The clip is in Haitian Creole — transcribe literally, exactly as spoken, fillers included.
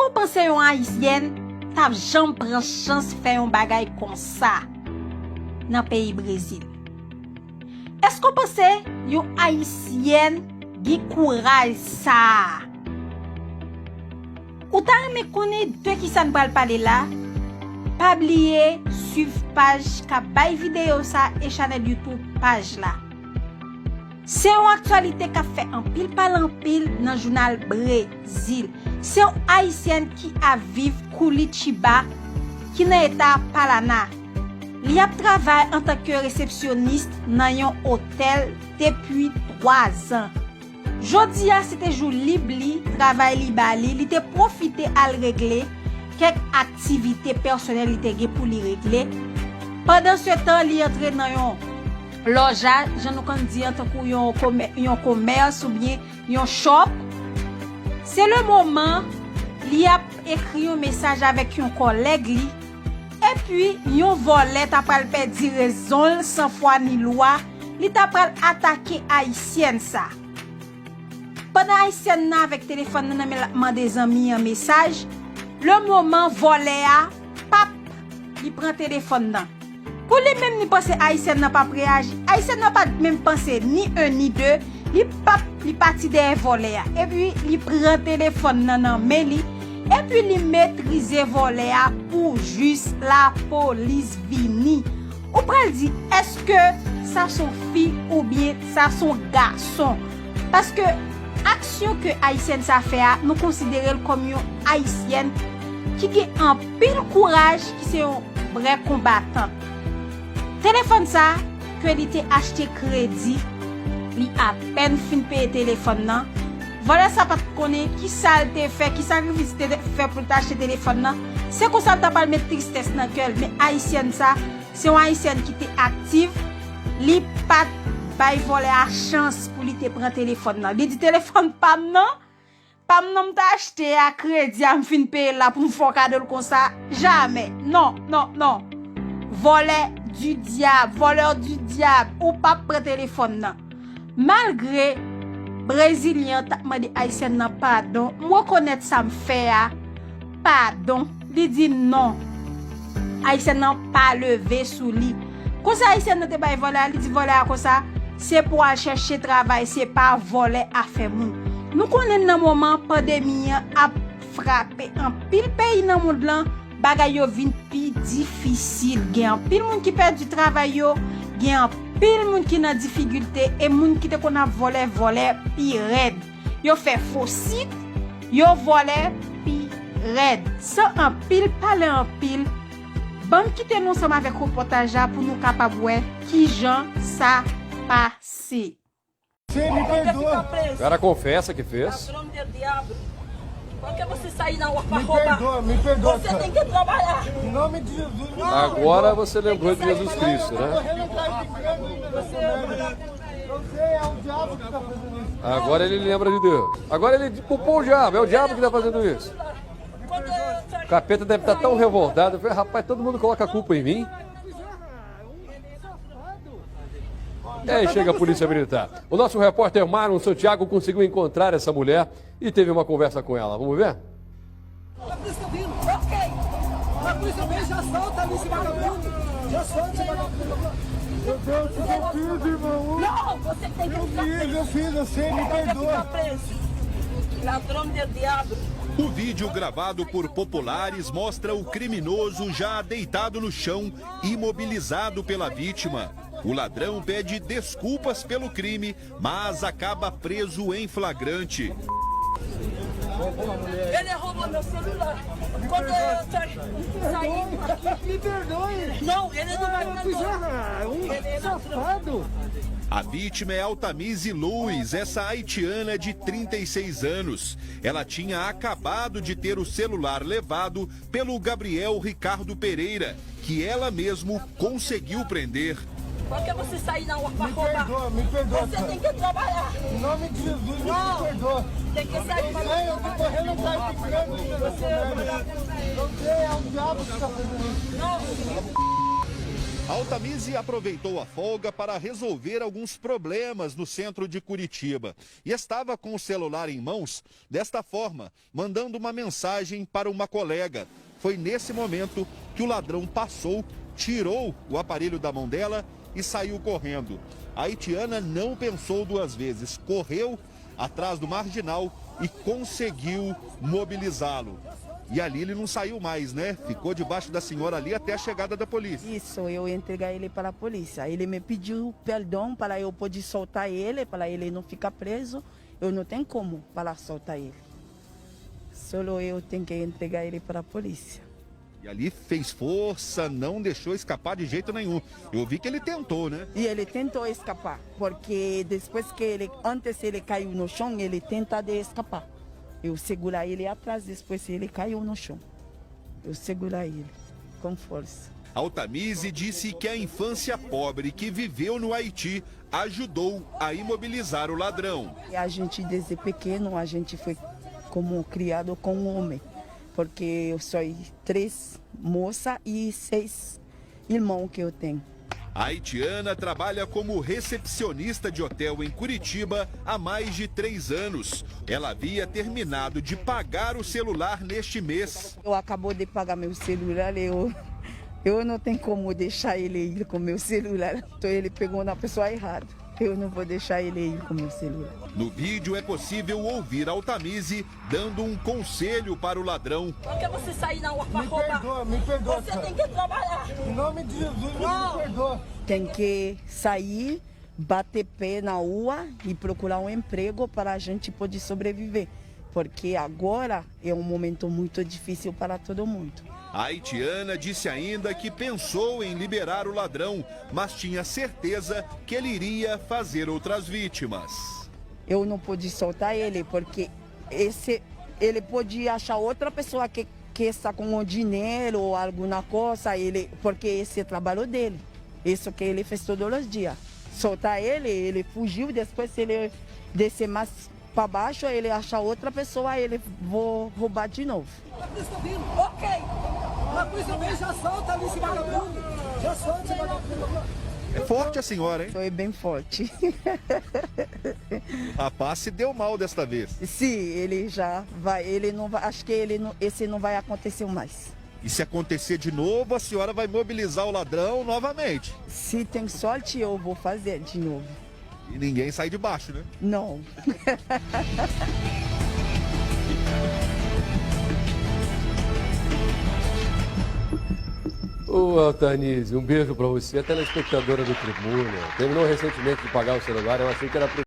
Èske w panse yon Ayisyèn t ap janm pran chans fè yon bagay konsa nan peyi Brezil? Èske w panse yon Ayisyèn gen kouraj sa a? Ou ta renmen konnen de kisa n pral pale la? Pa bliye swiv paj k ap bay videyo sa e chanèl YouTube paj la. Se yon aktyalite k ap fè anpil pale anpil nan jounal Brezil. Se yon Ayisyèn ki ap viv Curitiba, ki nan eta Paraná. Li ap travay antanke resepsyonis nan yon otèl depi twa zan. Jodi a, se te jou lib li, travay li ba li, li te pwofite al regle kèk aktivite pèsonèl li te gen pou li regle. Pandansetan, li antre nan yon lòjaj, jan nou konn di an, tankou yon komè-, yon komès oubyen yon shop. Se le moman li ap ekri yon mesaj avèk yon kòlèg li, epi yon vòlè ta pral pèdi rezon l san fwa ni lwa, li ta pral atake Ayisyèn sa. Pandan Ayisyèn nan avèk telefòn nan nan men l ap mande zanmi an mesaj, le moman vòlè a, pap, li pran telefòn nan. Pou li menm, li panse Ayisyèn nan pap reyaji. Ayisyèn nan pa t menm panse ni en ni de, li pap, li pati dèyè vòlè a. Epi li pran telefòn nan nan men li, epi li metrize vòlè a pou jis lapolis vini. Ou pral di, èske sa s on fi oubyen sa s on gason? Paske aksyon ke Ayisyèn sa fè a, nou konsidere l kòm yon Ayisyèn ki gen anpil kouraj, ki se yon vrè konbatant. Telefòn sa ke li te achte kredi, li apèn fin peye telefòn nan. Vòlè sa pa t konnen kisa l te fè, ki sakrifis li te fè pou l ta achte telefòn nan. Se konsa l ta pral met tristès nan kè l. Men Ayisyèn sa, se yon Ayisyèn ki te aktif. Li pa t bay vòlè a chans pou li te pran telefòn nan. Li di, "Telefòn pa m nan, pa m nan m t achte a, kredi a m fin peye l la pou m fè w kado l konsa. Jamè. Non, non, non. Vòlè di dyab, vòlè di dyab, ou p ap pran telefòn nan." Malgre Brezilyen an t ap mande Ayisyèn nan padon, "M rekonèt sa m fè a, padon." Li di non. Ayisyèn nan pa leve sou li. Konsa Ayisyèn nan te bay vòlè a, li di vòlè a konsa, "Se pou w al chèche travay, se pa vòlè afè moun." Nou konnen nan moman pandemi an ap frape anpil peyi nan mond lan, bagay yo vin pi difisil. Gen anpil moun ki pèdi travay yo, gen anpil moun ki nan difikilte, e moun ki te konn ap vòlè, vòlè pi rèd. Yo fè fo sit, yo vòlè pi rèd. San anpil pale anpil, ban m kite nou ansanm avèk repòtaj la pou nou kapab wè kijan sa pase. Você me perdoa. O cara confessa que fez. Ladrão de diabo. Porque você sair na rua pra roubar? Me perdoa, me perdoa, você tem que trabalhar. Em nome de Jesus, me perdoa. Agora você lembrou de Jesus Cristo, né? Você é o diabo que tá fazendo isso. Agora ele lembra de Deus. Agora ele culpou o diabo, é o diabo que tá fazendo isso. O capeta deve estar tão revoltado. Falei, "Rapaz, todo mundo coloca a culpa em mim." E aí chega a polícia militar. O nosso repórter Marlon Santiago conseguiu encontrar essa mulher e teve uma conversa com ela. Vamos ver? A polícia tá vindo. Ok. A polícia vem, já solta ali esse vagabundo. Já solta esse vagabundo. Meu Deus, o que eu fiz, irmão? Não, você tem que ficar preso. Eu fiz, eu sei, me perdoa. Você tem que ficar preso. Ladrão de diabo. O vídeo gravado por populares mostra o criminoso já deitado no chão, imobilizado pela vítima. O ladrão pede desculpas pelo crime, mas acaba preso em flagrante. Ele roubou meu celular. Quando eu saí, saí. Me perdoe. Não, ele não vai perdoar. Ele é ladrão. A vítima é Altamise Luz, essa haitiana de trinta e seis anos. Ela tinha acabado de ter o celular levado pelo Gabriel Ricardo Pereira, que ela mesmo conseguiu prender. Porque você sair na rua pra roubar? Me perdoa, me perdoa. Você tem que trabalhar. Em nome de Jesus, me perdoa. Não. Tem que sair pra... Eu sei, eu tô correndo atrás de grana, você não é o diabo que tá fazendo isso. Não. Altamisi aproveitou a folga para resolver alguns problemas no centro de Curitiba e estava com o celular em mãos, desta forma, mandando uma mensagem para uma colega. Foi nesse momento que o ladrão passou, tirou o aparelho da mão dela e saiu correndo. A haitiana não pensou duas vezes, correu atrás do marginal e conseguiu mobilizá-lo. E ali ele não saiu mais, né? Ficou debaixo da senhora ali até a chegada da polícia. Isso, eu entreguei ele para a polícia. Ele me pediu perdão para eu poder soltar ele, para ele não ficar preso. Eu não tenho como para soltar ele. Solo eu tenho que entregar ele para a polícia. E ali fez força, não deixou escapar de jeito nenhum. Eu vi que ele tentou, né? E ele tentou escapar, porque depois que ele, antes ele caiu no chão, ele tenta de escapar. Eu segura ele atrás, depois ele caiu no chão. Eu segura ele com força. Altamisi disse que a infância pobre que viveu no Haiti ajudou a imobilizar o ladrão. E a gente, desde pequeno, a gente foi como criado com um homem, porque eu sou três moça e seis irmãos que eu tenho. A haitiana trabalha como recepcionista de hotel em Curitiba há mais de três anos. Ela havia terminado de pagar o celular neste mês. Eu acabou de pagar meu celular, eu, eu não tenho como deixar ele ir com meu celular. Então ele pegou na pessoa errada. Eu não vou deixar ele ir com meu celular. No vídeo é possível ouvir Altamisi dando um conselho para o ladrão. Por que você sair na rua pra roubar? Me perdoa, me perdoa. Você tem que trabalhar. Em nome de Jesus, me perdoa. Tem que sair, bater pé na rua e procurar um emprego para a gente poder sobreviver. Porque agora é um momento muito difícil para todo mundo. A haitiana disse ainda que pensou em liberar o ladrão, mas tinha certeza que ele iria fazer outras vítimas. Eu não pude soltar ele, porque esse, ele pode achar outra pessoa que, que está com o dinheiro ou alguma coisa, ele, porque esse é trabalho dele. Isso que ele fez todos os dias. Soltar ele, ele fugiu, depois ele descer mais para baixo, ele achar outra pessoa, ele vou roubar de novo. Ok. Mas por isso também já solta ali esse vagabundo. Já solta esse vagabundo. É forte a senhora, hein? Foi bem forte. O rapaz se deu mal desta vez. Sim, ele já vai, ele não vai, acho que ele não, esse não vai acontecer mais. E se acontecer de novo, a senhora vai mobilizar o ladrão novamente. Se tem sorte, eu vou fazer de novo. E ninguém sai de baixo, né? Não. Ô, Altanise, um beijo pra você, a telespectadora do Tribuna. Terminou recentemente de pagar o celular, eu achei que era